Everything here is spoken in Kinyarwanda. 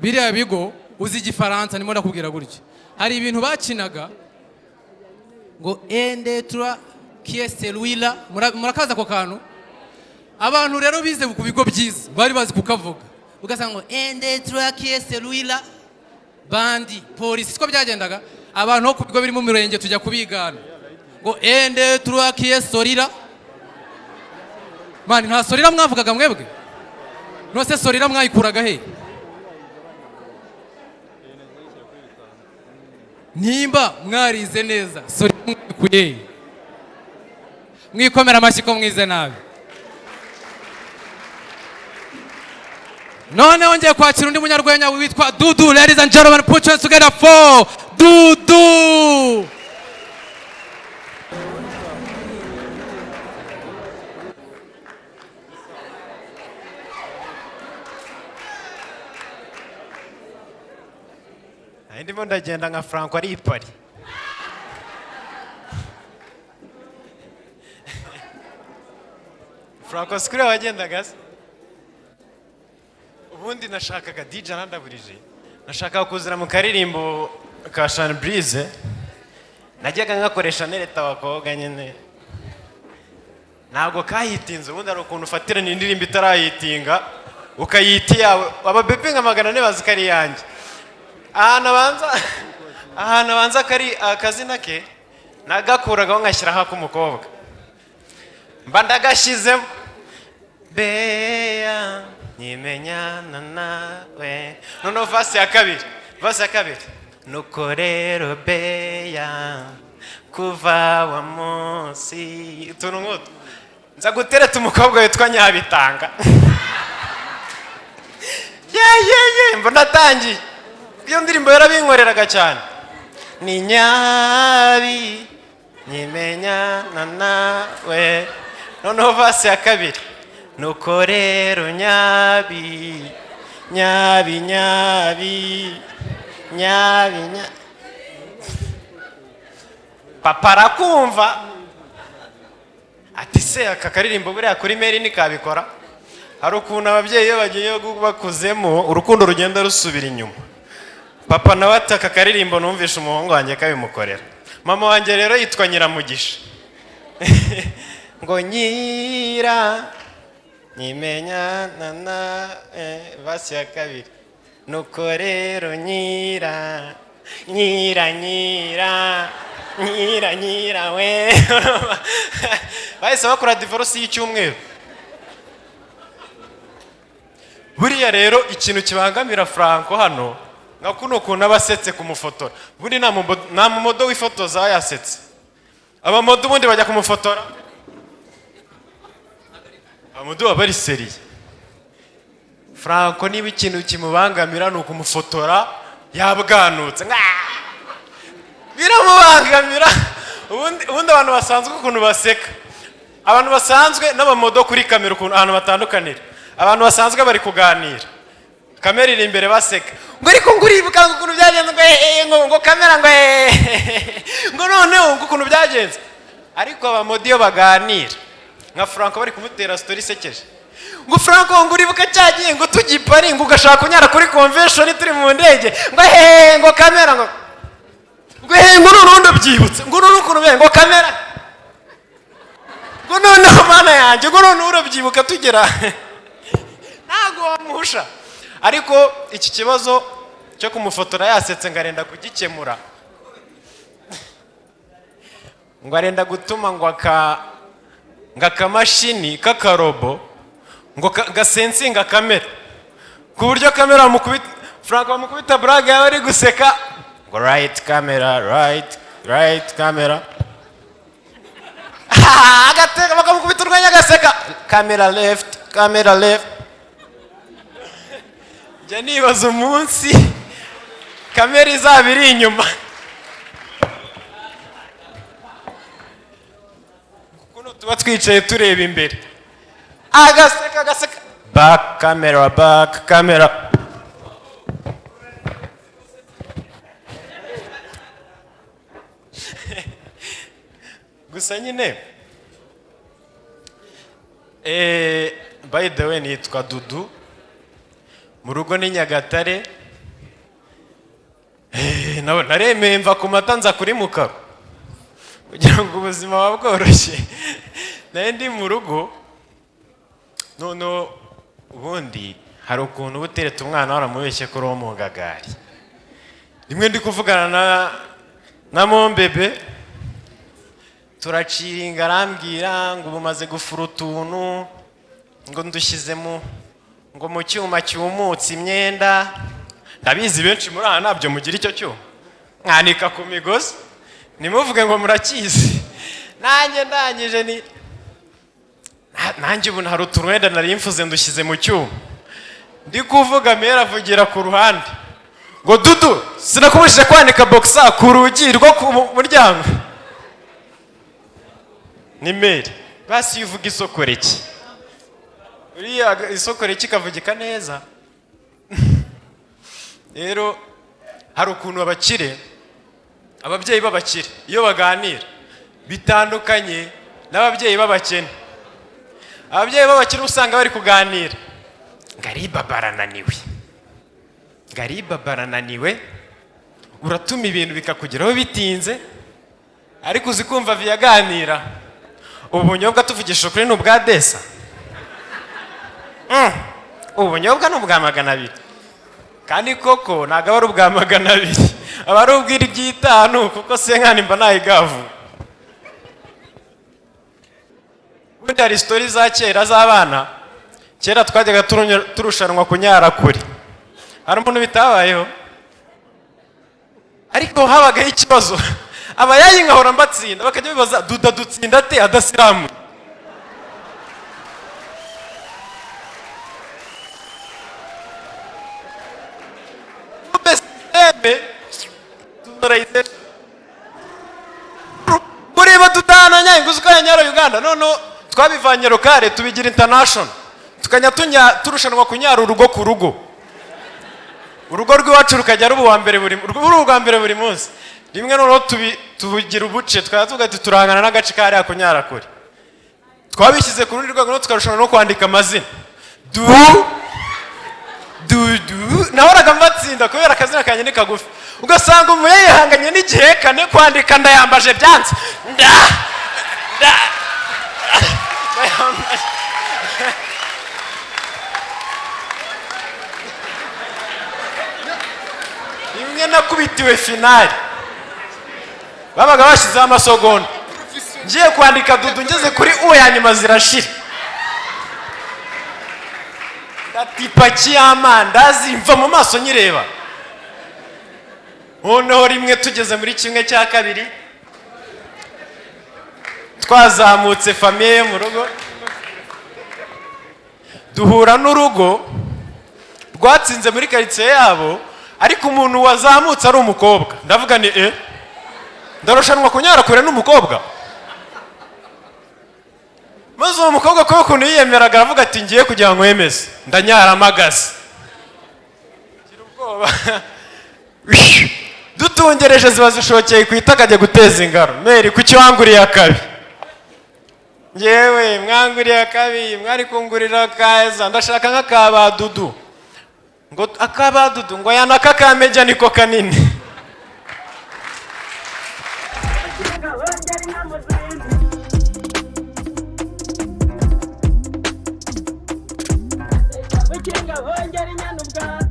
Biriya bigo uzi Igifaransa, ndimo ndakubwira gutya, hari ibintu bakinaga ngo "un, deux, trois, qui est celui-là". Murakaza ako kantu. Abantu rero bize ku bigo byiza bari bazi kukavuga, ugasanga ngo "un, deux, trois, qui est celui-là?", bandi polisi. Siko byagendaga. Abantu bo ku bigo biri mu mirenge tujya kubigana ngo "un, deux, trois, qui est celui-là?". Man, nta sorira mwavugaga mwebwe? Nose sorira mwayikuraga he? Nimba mwarize neza, sorira mwayikuye he? Mwikomera amashyi ko mwize nabi. Noneho ngiye kwakira undi munyarwenya witwa Dudu. Ladies and gentlemen, put your hands together for Dudu. Nari ndimo ndagenda nka Franco ari i Paris. Franco sikuri wagendaga se? Ubundi nashakaga, DJ arandaburije, nashakaga kuzira mu karirimbo ka Sean Breeze najyaga nkakoresha nereta abakobwa nyine, ntabwo kahitinze. Ubundi hari ukuntu ufatirana indirimbo itarahitinga ukayita iyawe, ababebe nka 400 bazi ko ari iyanjye. Ahantu abanza kari akazina ke nagakuragaho ngashyiraho ak'umukobwa, mba ndagashyizemo beya nyimenyana nawe. Noneho verse ya kabiri, verse ya kabiri: "Nuko rero beya kuva wa munsi", utuntu nk'utu. Nza gutereta umukobwa witwa Nyabitanga. Ye ye ye, mbona atangiye. Iyo ndirimbo yarabinkoreraga cyane, ni nyabi nyimenyana nawe. Noneho verse ya kabiri: "Nuko rero nyabi nyabi nyabi nyabi nya", papa arakumva ati: "Se aka karirimbo buriya kuri meri ntikabikora?" Hari ukuntu ababyeyi iyo bagiye bakuzemo urukundo rugenda rusubira inyuma. Papa nawe ati: "Aka karirimbo numvishe umuhungu wanjye kabimukorera." Mama wanjye rero yitwa Nyiramugisha, ngo nyira nyimenyana na verse ya kabiri: "Nuko rero nyira nyira nyira nyira nyira we". Bahise bakora divorce y'icyumweru. Buriya rero ikintu kibangamira Franco hano, nka kuno kuntu aba asetse kumufotora, ubundi nta mumodo wifotoza yasetse. Abamodo ubundi bajya kumufotora, abamodo baba bari sérieux. Franco niba ikintu kimubangamira ni ukumufotora yabwanutse. Biramubangamira. Ubundi abantu basanzwe ukuntu baseka, abantu basanzwe n'abamodo kuri kamera ukuntu ahantu batandukanira: abantu basanzwe bari kuganira, kamera iri imbere, baseka ngo: "Ariko ngo uribuka ngo ukuntu byagenze", ngo ngo kamera, ngo ngo noneho ngo ukuntu byagenze. Ariko abamodi iyo baganira nka Franco, bari kumutera story isekeje, ngo: "Franco, ngo uribuka cyagiye ngo tujya i Paris, ngo ugashaka kunyara kuri convention turi mu ndege", ngo hehe, ngo kamera, ngo hehe, ngo noneho ndabyibutse, ngo noneho ukuntu byagenze, ngo kamera, ngo noneho mana yanjye, ngo noneho urabyibuka tugera. Ntabwo wamuhusha. Ariko iki kibazo cyo kumufotora yasetse, ngo arenda kugikemura, ngo arenda gutuma ngo aka ngo akamashini k'akarobo ngo gasensinga kamera, ku buryo kamera bamukubita, Frank bamukubita burage yaba ari guseka, ngo "right camera, right, right camera", agateka bakamukubita urwenya agaseka, "camera left, camera left". Njya nibaza umunsi kamera izaba iri inyuma, kuno tuba twicaye tureba imbere, agaseka agaseka, "back camera, back camera". Gusa nyine by the way, nitwa Dudu, mu rugo ni Nyagatare. Nawe naremeye mva ku mata nza kuri mukaro kugira ngo ubuzima buba bworoshye. Nayo ndi mu rugo. Noneho ubundi hari ukuntu uba utereta umwana waramubeshye ko uri uwo mu ngagari. Rimwe ndi kuvugana na mombebe, turaciringa, arambwira ngo ubu umaze gufura utuntu, ngo ndushyize mu ngo mu cyuma cyumutse imyenda. Ndabizi benshi muri aha ntabyo mugira icyo cyuma, mwanika ku migozi, ntimuvuge ngo murakizi. Nanjye ndangije ni nanjye ubu hari utuntu wenda nari mfuze, ndushyize mu cyuma. Ndi kuvuga, mera avugira ku ruhande ngo: "Dudu, sinakubujije kwanika boxer ku rugi rwo ku muryango?" Ni meri basi, iyo uvuga isokoreki, uriya isokoreki ikavugika neza. Rero hari ukuntu abakire, ababyeyi b'abakire iyo baganira bitandukanye n'ababyeyi b'abakene. Ababyeyi b'abakire usanga bari kuganira ngo aribaba arananiwe, ngo aribaba arananiwe, uratuma ibintu bikakugeraho bitinze. Ariko uzi kumva viyaganira ubu bunyobwa, tuvugisha ukuri, ni ubwa desa. Ubu bunyobwa ni ubwa 200, kandi koko ntabwo aba ari ubwa 200, aba ari ubw'iry'itanu, kuko senkani mba nayigavu. Ubundi hari story za kera z'abana. Kera twajyaga turushanwa kunyara kure. Hari umuntu bitabayeho? Ariko habagaho ikibazo, abayayi nkahora mbatsinda, bakajya bibaza: "Duda dutsinda ate adasiramu?" Système tunorization kureba dutahana nyange, uzi ko yanyara Uganda. Noneho twabivanye local tubigira international, tukajya turushanwa kunyara urugo ku rugo. Urugo rw'iwacu rukajya ruba uwa mbere buri ruri urwa mbere buri munsi. Rimwe noneho tubugira ubuce, tukajya tuvuga ati turangana n'agace kariya kunyara kure. Twabishyize ku rundi rwego, noneho tukarushanwa no kwandika amazina. Du dudu nahoraga mbatsinda kubera akazina kanjye ni kagufi, ugasanga umuye yihanganye n'igihekane kwandika ndayambaje byanze, nda nda ndayambaje. Rimwe nakubitiwe finale, babaga bashyizeho amasogonda, ngiye kwandika Dudu, ngeze kuri u ya nyuma zirashira, ndata ipaki y'amandazi mva mu maso nyireba. Noneho rimwe tugeze muri 1/2, twazamutse famille yo mu rugo, duhura n'urugo rwatsinze muri karitsiye yabo, ariko umuntu wazamutse ari umukobwa. Ndavuga ni e ndarushanwa kunyara kure n'umukobwa. Maze uwo mukobwa, kubera ukuntu yiyemeraga, aravuga ati: "Ngiye kugira ngo nkwemeze, ndanyara amagaze." Gira ubwoba, dutungereje ziba zishokeye ku itaka, ajya guteza ingaro. Meri, kuki wanguriye akabi? Ngewe mwanguriye akabi, mwari kungurira akeza, ndashaka nk'akaba Dudu. Ngo akaba Dudu? Ngo aya naka kameja niko kanini. Bongera inka mu zindi. Ukinga bongera inyana ubwatsi.